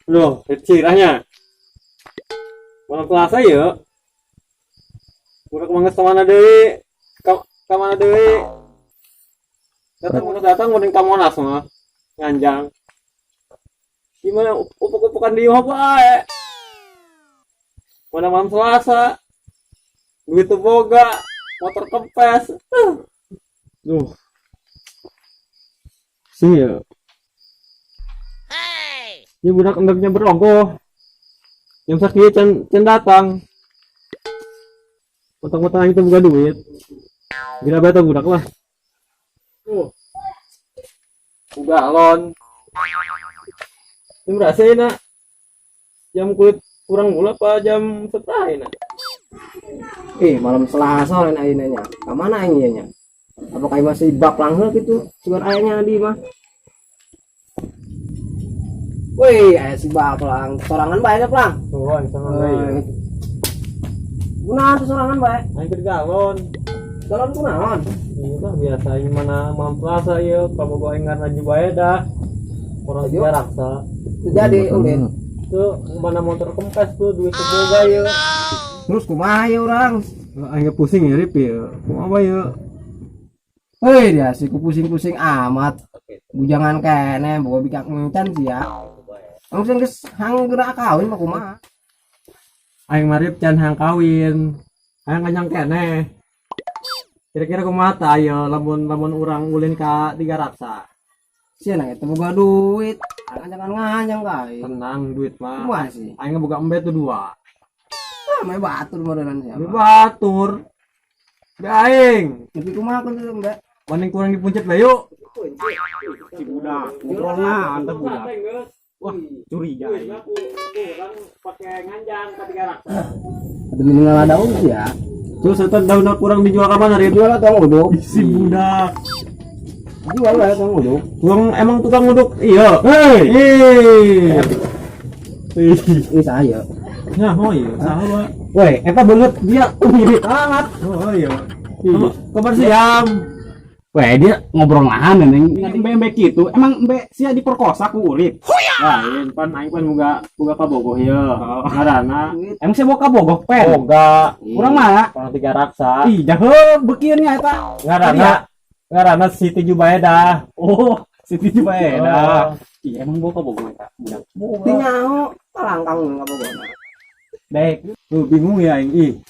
Loh, cirahnya. Malam Selasa ya. Budak mangges kemana deui? Ka mana deui? Datang budak datang mending ka Monas mah. Nganjang. Gimana upuk-upukan di imah bae. Mana malam Selasa. Duit teu boga, motor kempes. Duh. Sih ya. Ini budak endeknya berogoh. Yang sakit can can datang. Utang-utang itu buka duit. Gila beta budak lah. Tuh. Galon. Ini berasa nak. Jam kulit kurang mula apa jam setengah nak? Malam Selasa lain ayeuna nya. Ka mana aing ieu nya? Apakah aing masih baplang heula kitu? Sugan aya nya di mah. Wih, aya si baplang. Sorangan bae nya, Plang. Oh, aing sorangan bae. Kunaon tuh sorangan bae? Aing keur galon. Galon kunaon? Iya lah biasa aing mana malam Selasa ieu kabogoh aing ngaranna Jubaedah. Orang Ayo. Tiga Raksa. Jadi ulin. Tuh mana motor kempes tuh duit teu boga ieu. Terus kumaha ya urang? Aing pusing ya Rip ya. Kumaha ya? Hei, dia sih ku pusing-pusing amat. Bujangan kene boga bikak encan sih ya. Langsung geus hang geura kawin mah kumaha? Aing marip can hang kawin. Aing nganyang keneh. Kira-kira kumaha tah ayo lamun lamun urang ulin ka Tiga Raksa. Sia nang eta boga duit. Jangan nganjang ka aing. Tenang duit mah. Kumaha sih? Aing boga embe tuh dua. Ah, mae batur modelan siapa? Be batur. Be aing. Tapi kumaha kun tuh, Mbak? Mending kurang dipuncet bae yuk. Si budak ngobrolna antep budak. Wah, curiga aing. Urang pakai nganjang ka Tiga Raksa. Ada minimal daun sih ya. Terus eta daunna kurang dijual ka mana, Rip? Jual atau uduk? Si budak. Jual lah atau uduk. Tukang emang tukang uduk iya. Hei. Hei. Ini saya. Nah, oh iya, saha. Woi, eta beungeut dia mirip amat. Oh iya. Kabar siam. Weh, dia ngobrol nahan neng. Embe-embe gitu. Emang embe sia diperkosa ku Urip. Lain pan aing pan boga boga kabogoh ye. Ngaranna Emang sia boga kabogoh pen? Boga. Urang mana? Orang Tiga Raksa. Ih, jahe beukieun nya eta. Ngaranna ngaranna Siti Jubaedah. Oh, Siti Jubaedah. Oh. Ih, emang boga kabogoh eta budak. Ti nyaho talangkang ngabogona. Baik. Tuh bingung ya aing ih.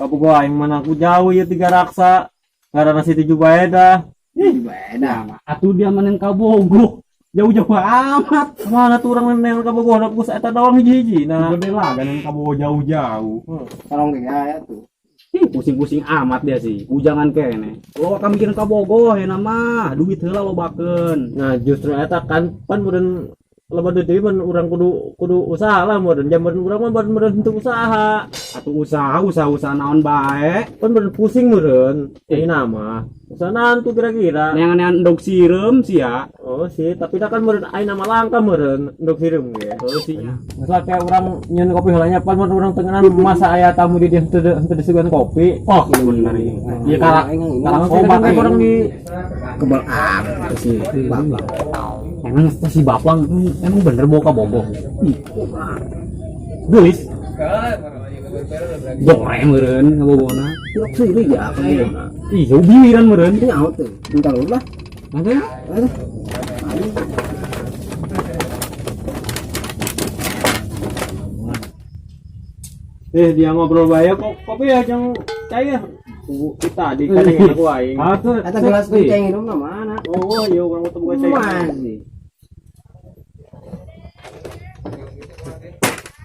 Kabogoh aing mana aku jauh ya Tiga Raksa. Ngaranna Siti Jubaedah. Ih, beda. Nah, atuh dia maneng kabogoh. Jauh-jauh amat. Mana tuh urang neng kabogoh na kus eta doang hiji-hiji. Nah, Gede lah kan kabogoh jauh-jauh. Tolong ge ya tuh. Ih, pusing-pusing amat dia sih. Bujangan kene. Lo akan mikirin kabogoh ya nama, duit heula lobakeun. Nah justru eta kan pan meureun loba duit deui mun urang kudu kudu usaha lah meureun jaman urang mah meureun henteu usaha. Atuh usaha usaha usaha naon bae. Pan meureun pusing meureun. Ayeuna mah usaha naon tuh kira-kira. Neangan-neangan endog sireum sih ya. Oh sih, tapi dah kan meureun ayeuna mah langka meureun endog sireum ge. Oh sih nya. Masalah kayak urang nyeun kopi heula nya pan mun urang tengenan masa aya tamu di dieu henteu henteu disuguhan kopi. Oh, bener ieu. Ieu kalah kalah Langsung obat kan aing. urang di Kebal amat sih. Baplang. Emang si Baplang emang bener bawa kabogoh. Ih. Geulis. Dore meureun ngabogona. Tilok seureui ya kabogona. Ih, ubiran meureun. Ini nyaho tuh. Bentar dulu lah. Nanti Aduh. Dia ngobrol bae kok kopi ya jeung cai ya. Kita di kadang aku aing. Atuh, Eta gelas kucing minum na mana? Oh, iya urang teu boga cai. Masih.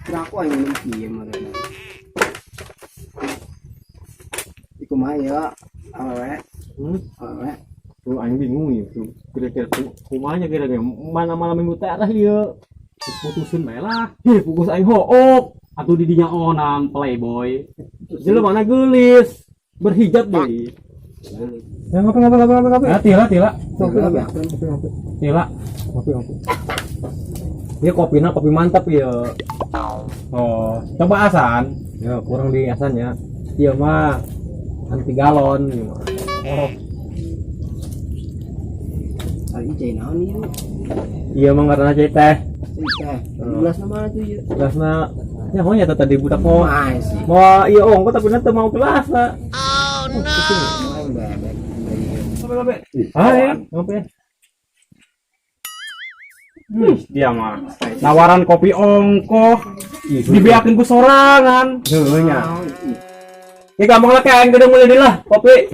Kira aku aing minum kieu meureun. Kumaha ya? Awewe, awewe. Tuh aing bingung ya tuh. Kira-kira kumanya kira-kira mana malam minggu teh lah ieu. Putusin bae lah. Hih, fokus aing hook. Atuh di dinya onam playboy. Jelema mana geulis. Berhijab deui. Ya ngopi ngopi ngopi ngopi ngopi. Nah, tila tila. Ngopi ngopi ngopi ngopi. Tila. Ngopi ngopi. Ieu kopina kopi mantap ya. Oh, coba asan. Ya kurang di asannya. Ieu mah anti galon ieu mah. Oh, Ari cai naon ieu? Ieu mah ngaranna cai teh. Cai teh. Gelasna mana tuh ieu? Gelasna nya honya teh tadi budak mau Kumaha sih? mau ieu ongko tapi nanti mau gelasna. Aing bebek. Ngopi ngopi. Ah ya, ngopi. Dia mah. Nawaran kopi ongkoh. Dibeakeun ku sorangan. Heueuh nya. Ya gampang lah kayak aing gede mulai deui lah kopi.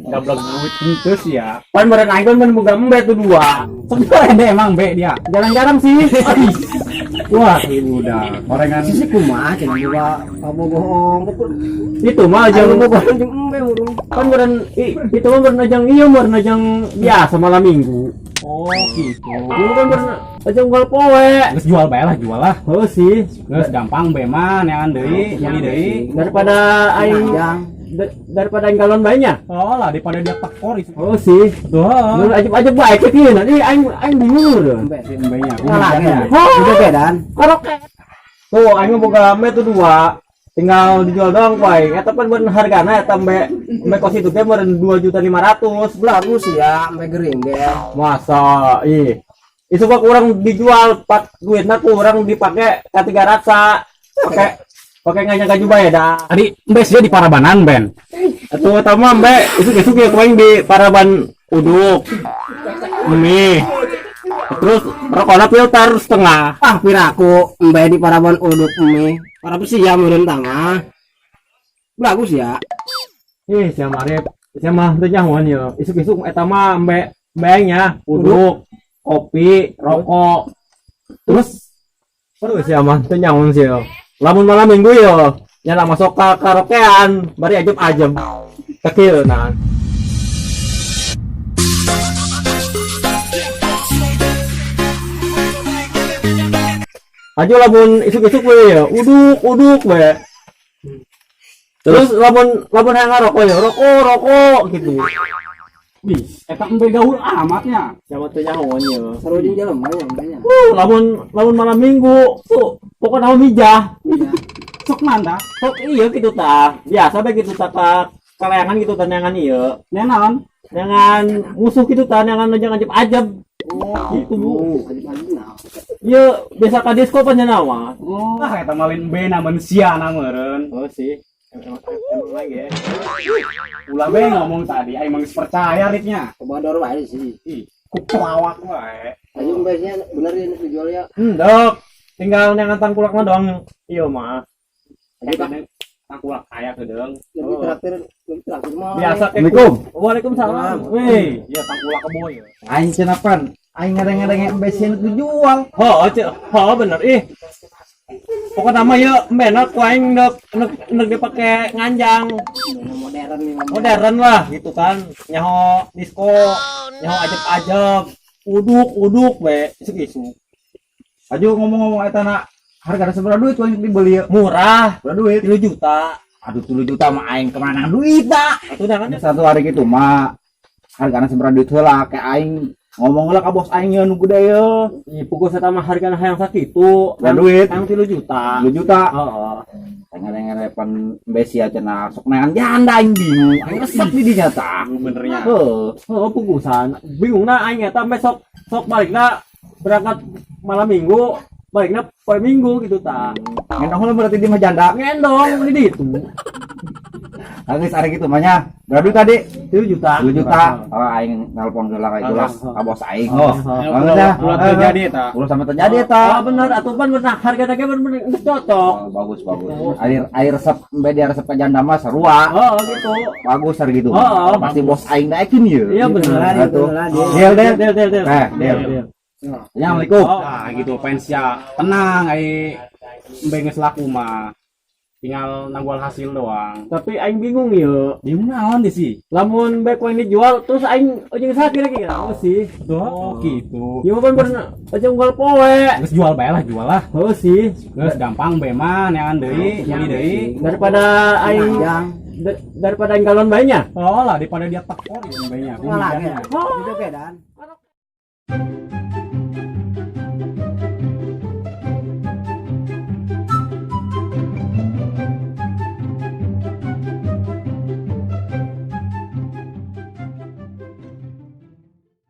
Gablek duit henteu sih ya. Pan meureun aing kan boga embe tuh dua. Sebenarnya emang be dia. Jarang-jarang sih. Wah, ibu udah gorengan. Sisi kumaha cenah boga kabogoh ongkoh. Itu mah Aja ajang bogoh jeung embe urung. kan meureun itu mah meureun ajang ieu meureun ajang biasa malam minggu. Oh, gitu. Dulu kan meureun ajang unggal poe. Geus jual bae lah, jual lah. Heuh sih. Geus gampang be mah neangan deui, meuli deui. Daripada aing Ajang. daripada aing galon bae nya. Oh lah, daripada dia tekor itu. Oh sih. Tuh. Mun ajeb-ajeb bae ke kieu nanti aing aing bingung lho. Embe. Si embenya. Kalah ya. Oh. Udah bedan. Karaoke. Tuh aing mah boga embe tuh dua. Tinggal dijual doang ku aing. Eta pan meureun hargana eta embe embe kos itu ge meureun 2.500.000. Bagus ya, embe gering ge. Masa ih. Itu mah kurang dijual pak duitna kurang dipake ka tiga rasa. Pakai pakai nganya gaji bae dah. Tadi embe sih di Parabanan, Ben. Atuh eta mah embe isuk-isuk ya ku aing di Paraban uduk. Mie. Terus rokokna filter setengah. Ah, piraku embe di Paraban uduk mie. Para besi ya meureun tangah. Bagus ya. Ih, siapa Arif? Siapa mah teu nyahoan ye. Isuk-isuk eta mah embe embe nya uduk, kopi, rokok. Terus terus siapa mah teu nyahoan sih. Lamun malam minggu yo nyala masuk ke karaokean, bari ajem-ajem. Kecil nah. Aja lamun isuk-isuk we ya, uduk-uduk we. Terus lamun lamun hayang ngarokok ya, rokok rokok gitu. Wih, eta embe gaul amatnya. Siapa tuh nyahoan ya. Seru jeung jelema ya embenya. Lamun lamun malam minggu tuh pokoknya naon hijah. Iya. Sok mantap. Sok iya gitu tah. Biasa bae gitu tah ka kaleangan gitu tah neangan ieu. Nenaon? Neangan musuh gitu tah neangan ajang ajeb-ajeb. Oh, Gitu. Ajeb-ajeb naon. Ieu biasa ka disko pan nya mah. Oh, ah, eta malin embe na manusia na meureun. Oh sih. Emang, emang lagi ya. Ulah be ngomong tadi aing mah geus percaya ritnya. Kebador wae sih. Ih, ku pelawak wae. Ayo embenya bener ya dijual ya. Dok. Tinggal neangan tangkulakna doang ieu mah. Eta tangkulak kaya kedeung. Lebih traktir, lebih traktir mah. Biasa kayak Assalamualaikum. Waalaikumsalam. Weh. Iya, tangkulak kebo ya. Aing cenah pan. Aing ngadeng-ngadeng embe sieun dijual. Oh, cek, oh bener ih. Pokoknya mah yeuh embena ku aing neuk neuk neuk dipake nganjang. Modern nih. Modern lah gitu kan. Nyaho disko, nyaho ajeb-ajeb, uduk-uduk we isuk-isuk. Aju ngomong-ngomong eta na harga seberapa duit ku aing dibeli ya? Murah, Berapa duit? 3 juta. Aduh 3 juta mah aing kemana duit dah. Atuh jangan Satu hari gitu mah hargana seberapa duit heula kayak aing ngomong lah ka bos aing ye nu gede ye. Ih, pukul eta mah hargana hayang sakitu. Berapa duit? Hayang 3 juta. 3 juta. Heeh. Ngadeng-ngadeng embe sia cenah sok neangan janda aing bingung. Aing resep di dinya tah. Benernya. Heuh. Heeh, pugusan. Bingung na aing eta besok sok balikna berangkat malam minggu, balikna poe minggu gitu tah. Ngendong heula berarti dia mah janda. Ngendong di ditu. Habis hari gitu mah nya. Berapa duit tadi? 3 juta. 3 juta. Oh, aing nelpon heula ka itulah ka bos aing. Oh, Banget dah. Ulah terjadi eta. Ulah sampai terjadi eta. Oh, bener atuh pan bener harga ge bener geus cocok. Oh, bagus bagus. Air air resep embe dia resep ka janda mah sarua. Oh, gitu. Bagus hari gitu. Oh, Pasti bos aing daekeun ye. Iya bener. Atuh. Deal, Deal Del del. del del del. Eh, del. Assalamualaikum. Oh. Nah, gitu fans ya. Tenang ai embe geus laku mah. Tinggal nanggual hasil doang. Tapi aing bingung ya. Bingung naon deh sih? Lamun baik yang dijual terus aing ujung sakit lagi oh sih. Oh, gitu. Ya kan bener ujung jual poe. Geus jual bae lah, jual lah. Oh sih. Geus gampang bae mah neangan deui, meuli deui. Daripada aing Yang daripada aing galon bae nya. Oh lah, daripada dia tekor ieu bae nya. Malah ya. Itu bedaan.